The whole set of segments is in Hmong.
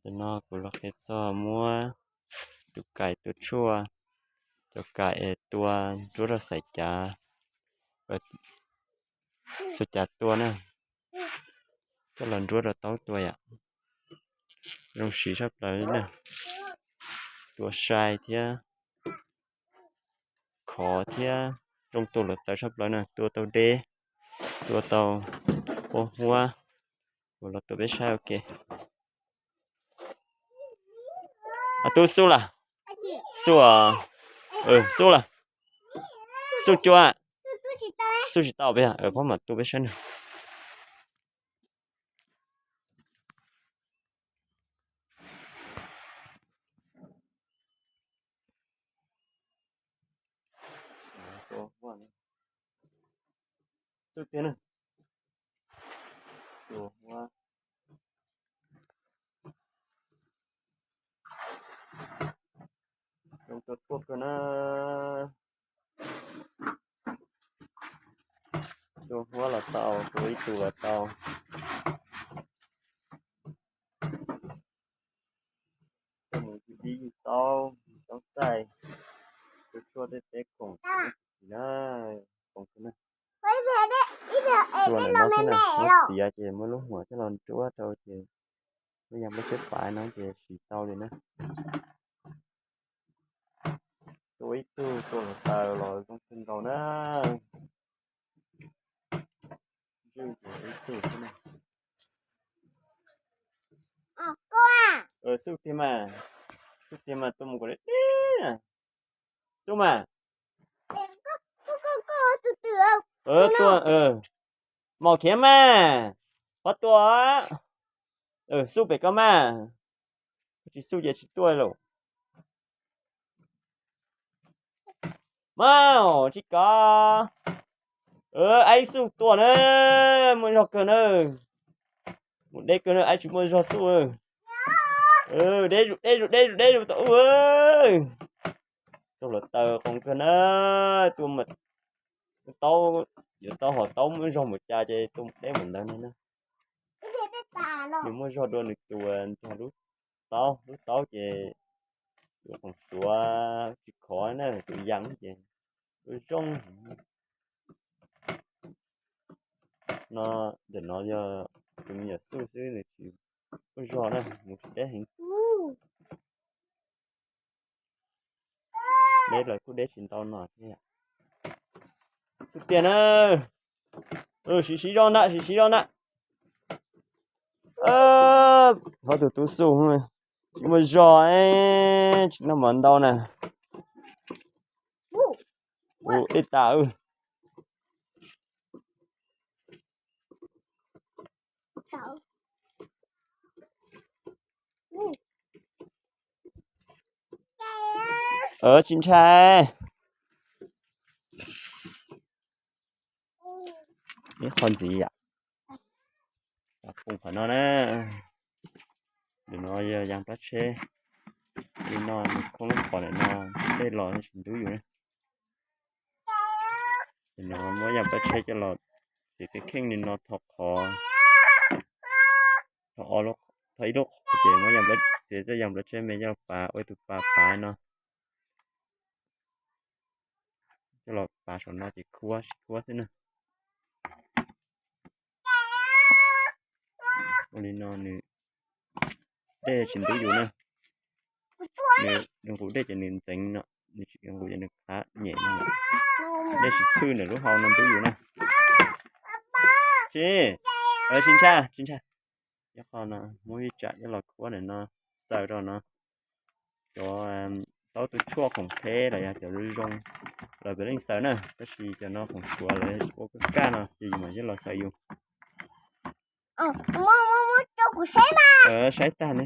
Tam no kuv los qhia txog muab tus kais tua tshuaj, cov kais es tua nruab rau xaiv cav, xaiv cav tua na, coj los nruab rau taub tua yom. Zoo siv tshaj plaws na, tua sai thiab khov thiab zoo tua hluav taws tshaj plaws na, tua tau deb, tua tau ua huab. Kuv los tua peb saib ua ke. Tub xub lawm, xub, xub lawm, xub cua, xub tsis tau peb, pab mam tua peb saib na. Xub tiag na. Tua huab. Zoo tua tshuaj kawg na. Tua huab los tau, tua ib tug los tau. Coj mus yug dib yug taub, yug taub txaij, tua tshuaj tej teb khoom na, khoom na. Tua lawm no xwb na, muab txiav ces muab lub huam coj los nruab rau ces muab yam nplaj tshaib pav no ces siv tau li na. Tua ib tug tua hluav taws los zoo kawg nkaus na. Ib tug xwb na. Xub tiag mas, xub tiag mas tua mus kom deb deb. Xub mas. Tua, maum khiav mas, qhov tua, xub pem koj mas, tsis xub ces tsis tuaj lawm. Maum tsis kov, aib xub tua na, muaj zog kawg na, mus deb kawg na, aib tsis muaj zog xub na. Deb zus deb zus deb zus deb zus tau ub. Tua hluav taws qoos kawg na, tua mas taub, yuav tau hom taub muaj zog npaum cas ces tua deb npaum ntawd na. Nws muaj zog dua nws tus nrog lub taub, lub taub ces tus khoom suav tsis khov na, tus yam ces tus zoo. No, ntawm no yog tus me nyuam xub xwb, nws tsis muaj zog na, nws tsis deb heev. Deb los kuj deb tsis ntau no thiab. Xub tiag na, siv siv zog ntag, siv siv zog ntag. Ho tus tub xub tsis muaj zog, tsis noj mov ntau na. Ua dej tas. Tsis ntshai. Ib qho ntxiv yom. Pum qhov no na. Nim no yog yas plab tsheb li no, nws khoob lub qhov ntawm no, dej los tsis ntub yus na. Nim no muab yas plab tsheb coj los txiav tej kheej li no, tho qhov, tho ib lub qhov ces muab yas plab, txiav txoj yas plab tsheb me coj los pav ua tus pas pav no. Coj los pav saum no ces khuab sib khuab xwb na. Ua li no nws dej tsis ntub yus na. Nws nqus dej ces nws ntxeev no, nws tsis nqus ces nws qhav nyem no. Dej tsis phwj ntawm lub hau no ntub yus na. Tsis, tsis ntshai, tsis ntshai. Cov qho no muab ib tsam coj los khuab ntawm no, xaws rau no. Cov taub tua tshuaj khoom phem los yog cov zoo zoo los peb leej xaws na, tab sis cov no khoom suav lawv ua kaj kaj no ces yus mam coj los xaws yus. Saib tag ne.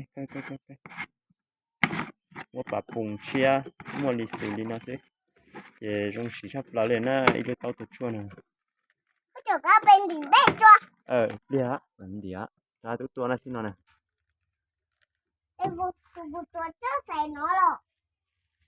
Muab pas pum tshiab, muaj li xws li no xwb, ces zoo siv tshaj plaws li na, ib lub taub tua tshuaj no. Pliag, ntim, rab tub tua na tib no na.